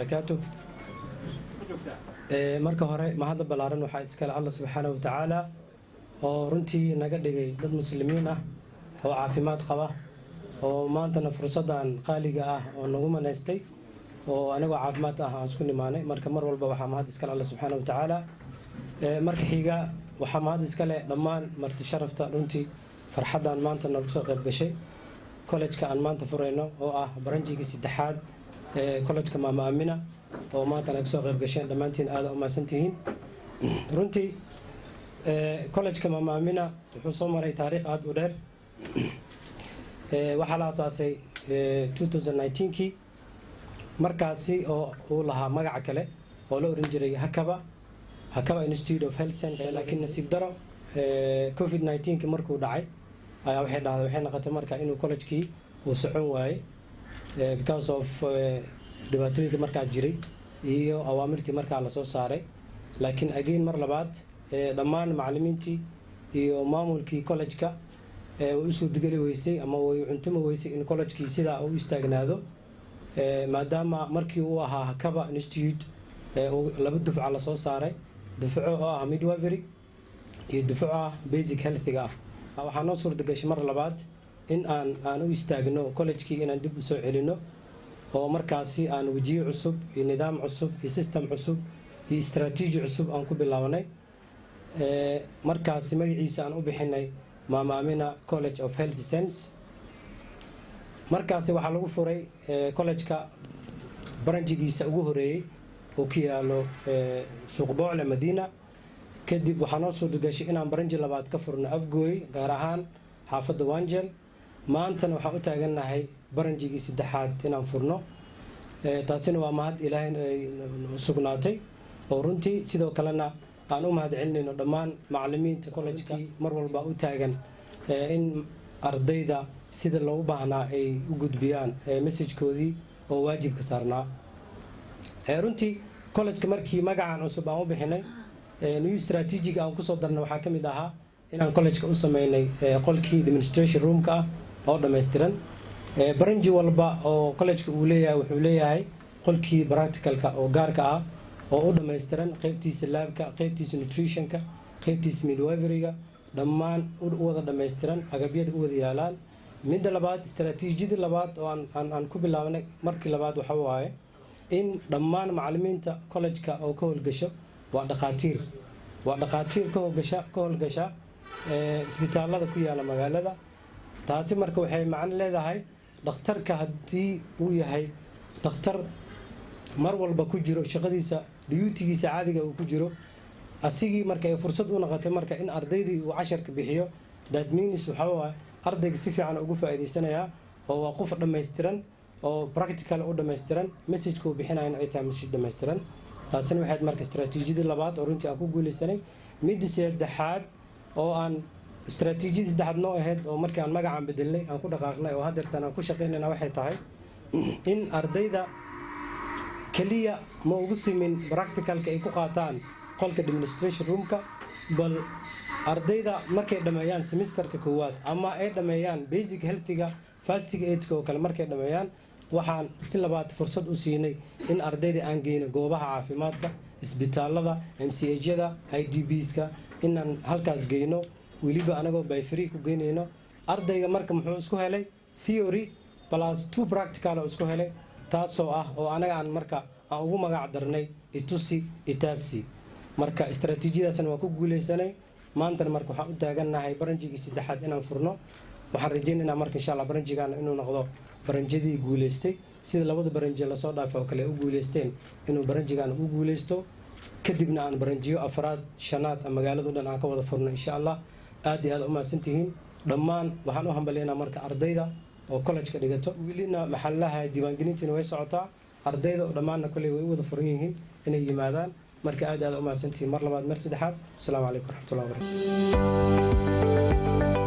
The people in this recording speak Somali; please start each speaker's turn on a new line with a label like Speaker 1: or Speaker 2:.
Speaker 1: Wabarakaatu. Marka hore, mahadda ballaaran waxaa iskale Alla subxaana wa tacaala, oo runtii naga dhigay dad Muslimiin ah oo caafimaad qaba, oo maantana fursaddan qaaliga ah oo nagu manaystay, oo anagoo caafimaad ah aan isku nimaanay. Marka mar walba waxaa mahad iskale Alla subxaana wa tacaala. Marka xiga, waxaa mahad iskale dhammaan marti sharafta runtii farxaddan maanta nagu soo qayb gashay college-ka aan maanta furayno, oo ah branch-igii saddexaad ee college-ka Maama Amina, oo maanta naga soo qayb gasheen. Dhammaantiin aada u mahadsantihiin. Runtii college-ka Maama Amina wuxuu soo maray taariikh aada u dheer. Waxaa la asaasay 2019kii, markaasi oo uu lahaa magaca kale oo la oran jiray Hakaba Institute of Health Science. Laakiin nasiib daro, COVID-19ki markuu dhacay ayaa waxay dhahday, waxay noqotay marka inuu college-kii uu socon waayey, because of dhibaatooyinka markaa jiray iyo awaamirtii markaa lasoo saaray. Laakiin again, mar labaad, dhammaan macallimiintii iyo maamulkii college-ka way u suurtageli weysay ama way cuntuma weysay in college-kii sidaa uu istaagnaado, maadaama markii uu ahaa Hakaba Institute laba dufca lasoo saaray, dufco oo ah midwifery iyo dufco ah basic health-iga ah. Waxaa noo suurtagashay mar labaad in aan u istaagno college-kii, inaan dib usoo celino, oo markaasi aan wejiyo cusub iyo nidaam cusub iyo system cusub iyo istaraatiiji cusub aan ku bilaabanay. Markaasi magaciisa aan u bixinay Maama Amina College of Health Science. Markaasi waxaa lagu furay college-ka branch-igiisa ugu horeeyey oo ku yaalo Suuq Boocle, Madiina. Kadib waxaa noo suurtagashay inaan branch labaad ka furno Afgooy, gaar ahaan xaafadda Wangel. Maantana waxaan u taagannahay branch-igii saddexaad inaan furno. Taasina waa mahad Ilaahay sugnaatay, oo runtii sidoo kalena aan u mahad celinayno dhammaan macalimiinta college-kii mar walba u taagan in ardayda sida loogu baahnaa ay u gudbiyaan message-koodii oo waajibka saarnaa. Runtii college-ka markii magacan cusub aan u bixinay, new strategy-ga aan kusoo darnay waxaa ka mid ahaa inaan college-ka u sameynay qolkii demonstration room-ka ah oo dhammaystiran. Branch walba oo college-ka uu leeyahay wuxuu leeyahay qolkii practical-ka oo gaarka ah oo u dhammaystiran, qeybtiisa lab-ka, qeybtiisa nutrition-ka, qeybtiisa midwifery-ga, dhammaan u wada dhammaystiran, agabyada u wada yaalaan. Midda labaad, istaraatiijiyadii labaad oo aan ku bilaabnay markii labaad, waxa waaye in dhammaan macalimiinta college-ka oo ka howlgasho waa dhaqaatiir, waa dhaqaatiir ka howlgasha isbitaalada ku yaala magaalada. Taasi marka waxay macno leedahay, dhakhtarka haddii uu yahay dhakhtar mar walba ku jiro shaqadiisa, duty-giisa caadiga uu ku jiro, asigii marka ay fursad u noqotay marka in ardaydii uu casharka bixiyo, that means waxaa waaye ardayga si fiican ugu faa'iidaysanayaa, oo waa qof dhammaystiran oo practical u dhammaystiran, message-ka uu bixinayana ay tahay message dhammaystiran. Taasina waxayd marka istaraatiijiyadii labaad oo runtii aan ku guuleysanay. Midda saddexaad oo aan istaraatiijiyadii saddexaad noo ahayd, oo markii aan magacaan bedelnay aan ku dhaqaaqnay, oo haddeertaan aan ku shaqaynayna, waxay tahay in ardayda keliya ma ugu simin practical-ka ay ku qaataan qolka demonstration room-ka, bal ardayda markay dhammeeyaan semester-ka koowaad ama ay dhammeeyaan basic health-iga, first aid-ka oo kale markay dhammeeyaan, waxaan si labaad fursad u siinay in ardayda aan geyno goobaha caafimaadka, isbitaalada, MCH-yada, IDPs-ka, inaan halkaas geyno, weliba anagoo by free ku geynayno. Ardayga marka muxuu isku helay? Theory plus two practical oo isku helay, taasoo ah oo anaga aan marka aan ugu magac darnay itusi itaabsi. Marka istaraatiijiyadaasna waan ku guuleysanay. Maantana marka waxaan u taagannahay branch-igii saddexaad inaan furno. Waxaan rajaynaynaa marka, insha Allah, branch-igaana inuu noqdo branch-yadii guuleystay, sida labada branch lasoo dhaafay oo kale u guuleysteen, inuu branch-igaana u guuleysto, kadibna aan branch-yo afraad, shanaad magaalado dhan aan ka wada furno, insha Allah. Aad iyo aad u mahadsantihiin dhammaan. Waxaan u hambalyaynaa marka ardayda oo college-ka dhigato. Welina maxallaha diiwaangelintiina way socotaa. Ardayda oo dhammaanna kolley way u wada furan yihiin inay yimaadaan. Marka aad aad u mahadsantihiin mar labaad, mar saddexaad. Asalaamu calaykum waraxmatullahi wabarakatu.